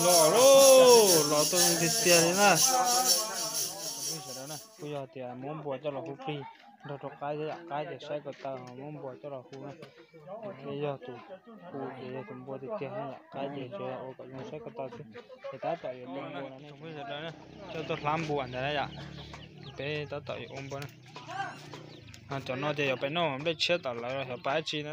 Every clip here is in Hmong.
Los lauj, los tuaj tiag tiag li na. Kuj yog tias muab npua coj los hu plig nrog rau qaib thiab yom, qaib ces saib ko taw muab npua coj los hu na. Yog tus hu ces yog tus npua tiag tiag na yom, qaib ces tsuas yog ua kom zoo saib ko taw xwb. Ces tab tom yuav ua npua no, coj tuaj hlab npua ntawd na yom. Peb tab tom yuav ua npua na. Cov no ces yuav pem noj nplej tshiab tom lawv los xyov pab dab tsi na.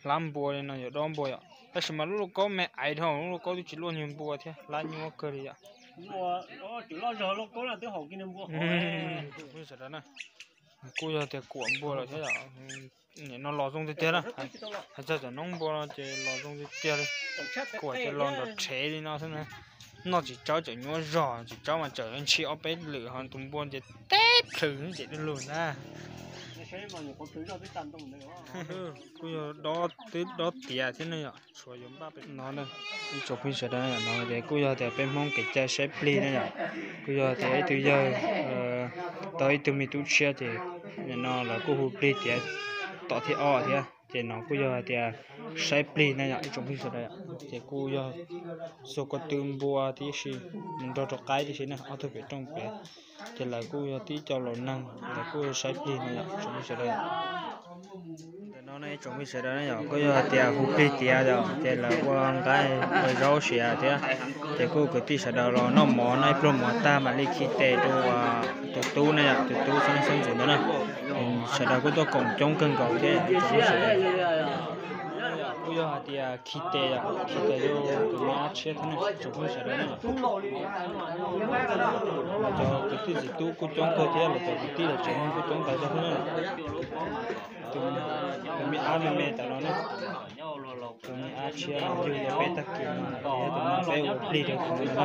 Hlab npua li no yuav dob npua yom, tab sis mas lub lauj kaub me aiv dhau, lub lauj kaub twb tsis luaj nyuag npua thiab hlab nyuab kawg li yom. Kuj yog tias kuam npua lawm thiab yom. Nim no los zoo tiag tiag na, hais txog cov noob npua no ces los zoo tiag tiag li. Kuam ces los nrov rhev li no xwb na. Noj tsis tsawb tseem nyuab zog, tsis tsawb mas tseem ntshis ob peb lwm ho tus npua ces teb plhws ces du lug na. Kuj yog dob twb dob tiav thiab ne yom, tshuav yuav npaj pem no na. Ib tsoom phooj ywg sawv daws, no ces kuj yog tias peb Hmoob kev cai saib plig na yom. Kuj yog tias ib tug yawg tau ib tug me tub tshiab ces nim no lawv kuj hu plig tiav tom thib ob thiab, ces no kuj yog tias saib plig na yom ib tsoom phooj ywg sawv daws. Ces kuj yog xuas ko tw npua tib si, mus nrog rau qaib tib si na, ob tug pem rooj pem. Ces lawv kuj yog tib co laus neeg, lawv kuj saib plig no yom tsoom phooj ywg sawv daws. Ntawm no ne ib tsoom phooj ywg sawv daws ne yom, kuj yog hais tias hu plig tiav yom, ces lawv ua nqaij ua zaub siav thiab. Ces kuj kwv tij sawv daws los noj mov, noj ib pluag mov tag mam li khi tes rau tus tub ne yom, tus tub xeeb xeeb ntxwv ntawd na. Sawv daws kuj tuaj koom coob kawg nkaus thiab. Kuj yog hais tias khi tes yom, khi tes rau tus me ab tshiab thiab ne tsoom phooj ywg sawv daws ne. Los cov kwv tij txiv tub kuj coob kawg thiab, los cov kwv tij los tsev neeg kuj coob tas zog thiab ne. Tus me ab me me tas los ne, tus me ab tshiab no yug rau peb tag kis no, yog tus no peb ua plig rau tus no na.